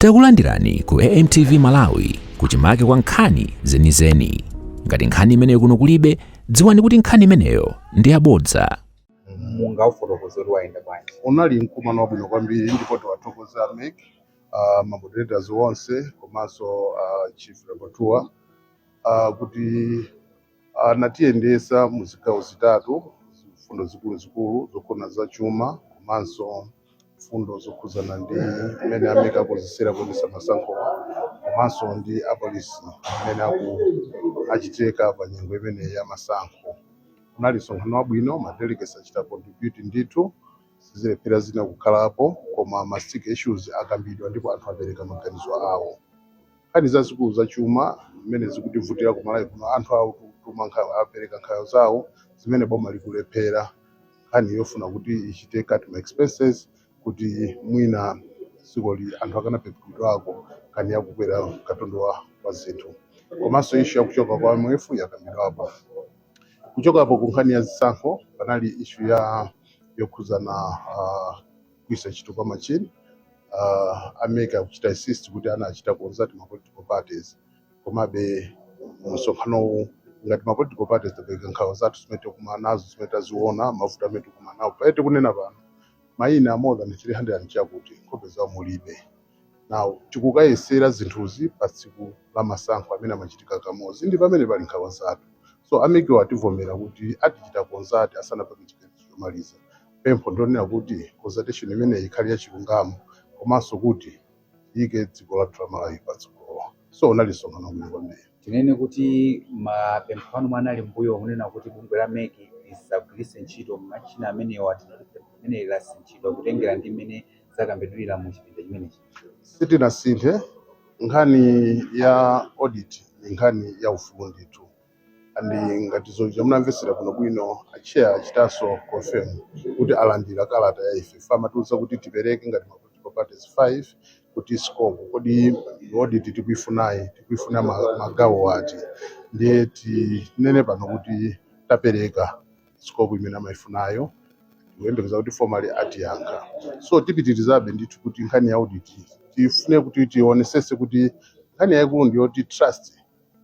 Takulandirani ku AMTV Malawi, kuchimake kwa nkhani zenizeni. Ngati nkhani imeneyo kuno kulibe, dziwani kuti nkhani imeneyo ndi yabodza. Mungaufotokoze kuti wayenda bwanji? Unali mkumano wabwino kwambiri, ndipo tiwathokoza MEC, ma moderators onse, komanso chief rapporteur kuti anatiyendesa mu zigawo zitatu, mfundo zikuluzikulu zokhudza za chuma komanso mfundo zokhuzana ndi mmene a MEC akonzesera kuyendesa masankho, komanso ndi apolisi mmene aku achitika pa nyengo imeneyi ya masankho. Unali msonkhano wabwino. Ma delegates achita contribute ndithu. Sizilephera zina kukhalapo, koma ma sticky issues akambidwa ndipo anthu apereka maganizo awo. Nkhani zazikulu zachuma mmene zikutivutira ku Malawi kuno, anthu akutuma nkhawa, apereka nkhawa zawo zimene boma likulephera. Nkhani yofuna kuti ichite cut ma expenses kuti mwina dzikoli anthu akanapepukidwako, nkhani yakukwera katundu wa zinthu, komanso issue yakuchoka kwa IMF yakambidwapo. Kuchokapo ku nkhani ya zisankho, panali issue ya yokhuzana kugwiritsa ntchito kwa machine. A MEC akuchita insist kuti anachita consult ma political parties, komabe msonkhanowu ngati ma political parties tapereka nkhawa zathu zimene tikumana nazo, zimene taziona, mavuto amene tikumana nawo. Pamene tikunena pano, mayina more than 300 and chakuti nkhope zawo mulibe. Now tikukayesera zinthuzi pa tsiku la masankho amene amachitika kamodzi, ndi pamene pali nkhawa zathu. So a MEC ativomera kuti atichita consult asanapange chiganizo chomaliza. Pempho ndionena kuti consultation imeneyi ikhale yachilungamo, komanso kuti iyike dziko lathu la Malawi patsogolo. So unali msonkhano wabwino kwambiri. Tinene kuti mapempho anu anali mbuyo kunena kuti bungwe la MEC lisagwiritse ntchito machina amenewa, tinene kuti limene lasinthidwa kutengera ndi mmene zakambidwira mu chipinda chimenechi? Sitinasinthe. Nkhani ya audit ni nkhani ya ufulu ndithu, and ngati zoja munamvetsera bwinobwino, a chair achitanso confirm kuti alandira kalata ya ife. Famatiuza kuti tipereke ngati ma political parties 5 kuti scope, kodi audit tikuifunayi, tikuifuna magawo ati? Ndiye tinene pano kuti tapereka scope imene amayifunayo, tikuyembekeza kuti formally atiyankha. So tipitirizabe ndithu kuti nkhani ya audit tifune kuti tionesese kuti nkhani yayikulu ndiyoti trust,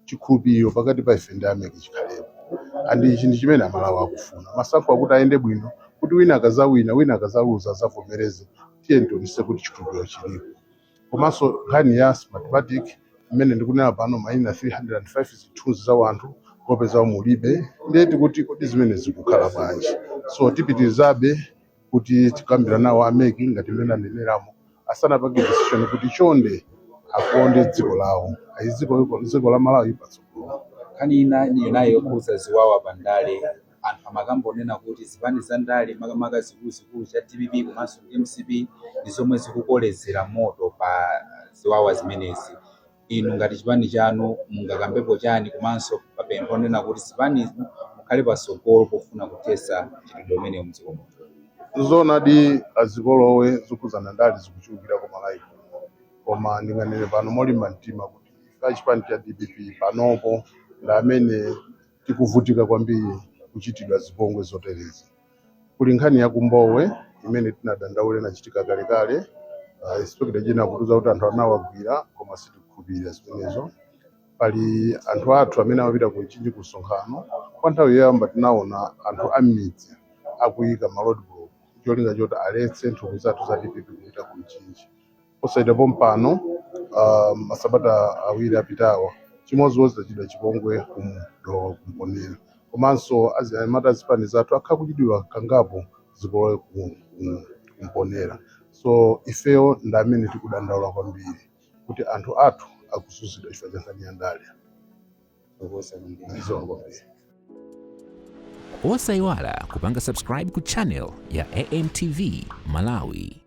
chikhulupiriro pakati pa ife ndi a MEC chikhalepo, and ichi ndi chimene Amalawi akufuna. Masankho akuti ayende bwino, kuti wina akazawina, wina akazaluza, azavomereze. Tiye tionese kuti chikhulupiriro chilipo. Komanso nkhani ya Smartmatic, imene ndikunena pano, mayina 305, zithunzi za wanthu, nkhope zawo mulibe. Ndiye tikuti kodi zimene zikukhala bwanji? So tipitirizabe kuti tikambira nawo a MEC ngati mmene aneneramo, asanapange decision, kuti chonde akonde dziko lawo, ayi dziko la Malawi patsogolo. Nkhani ina yonayo yokhudza ziwawa pa ndale, anthu amakambonena kuti zipani za ndale, makamaka zikuluzikulu cha DPP komanso ndi MCP, ndi zomwe zikukolezera moto pa ziwawa zimenezi. Inu ngati chipani chanu mungakambepo chani, komanso papempho onena kuti zipani mukhale patsogolo pofuna kuthetsa mchitidwe umenewu mdziko muno? Zoonadi, azipolowe zokhudzana ndale zikuchulukira ku Malawi kuno, koma ndinganene pano molimba mtima kuti ife achipani cha DPP panopo ndi amene tikuvutika kwambiri kuchitidwa zipongwe zoterezi. Kuli nkhani ya kumbowe imene tinadandaula, inachitika kalekale. Inspector general akutiuza kuti anthu anawagwira, koma sitikukhulupirira zimenezo. Pali anthu athu amene amapita ku Mchinji ku msonkhano. Kwa nthawi yoyamba tinaona anthu a m'midzi akuyika ma roadblock, cholinga choti aletse nthumwi zathu za DPP kupita ku Mchinji. Posachedwapo mpano, masabata 2 apitawa, chimodzimodzi tachitidwa chipongwe ku Dowa, kumponera. Komanso anyamata azipani zathu akhala kuchitidwa kangapo zipolowe kumponera. So ifeyo ndi amene tikudandaula kwambiri kuti anthu athu akuzunzidwa chifukwa cha nkhani ya ndale. Zikomo kwambiri. Osayiwala kupanga subscribe ku channel ya AMTV Malawi.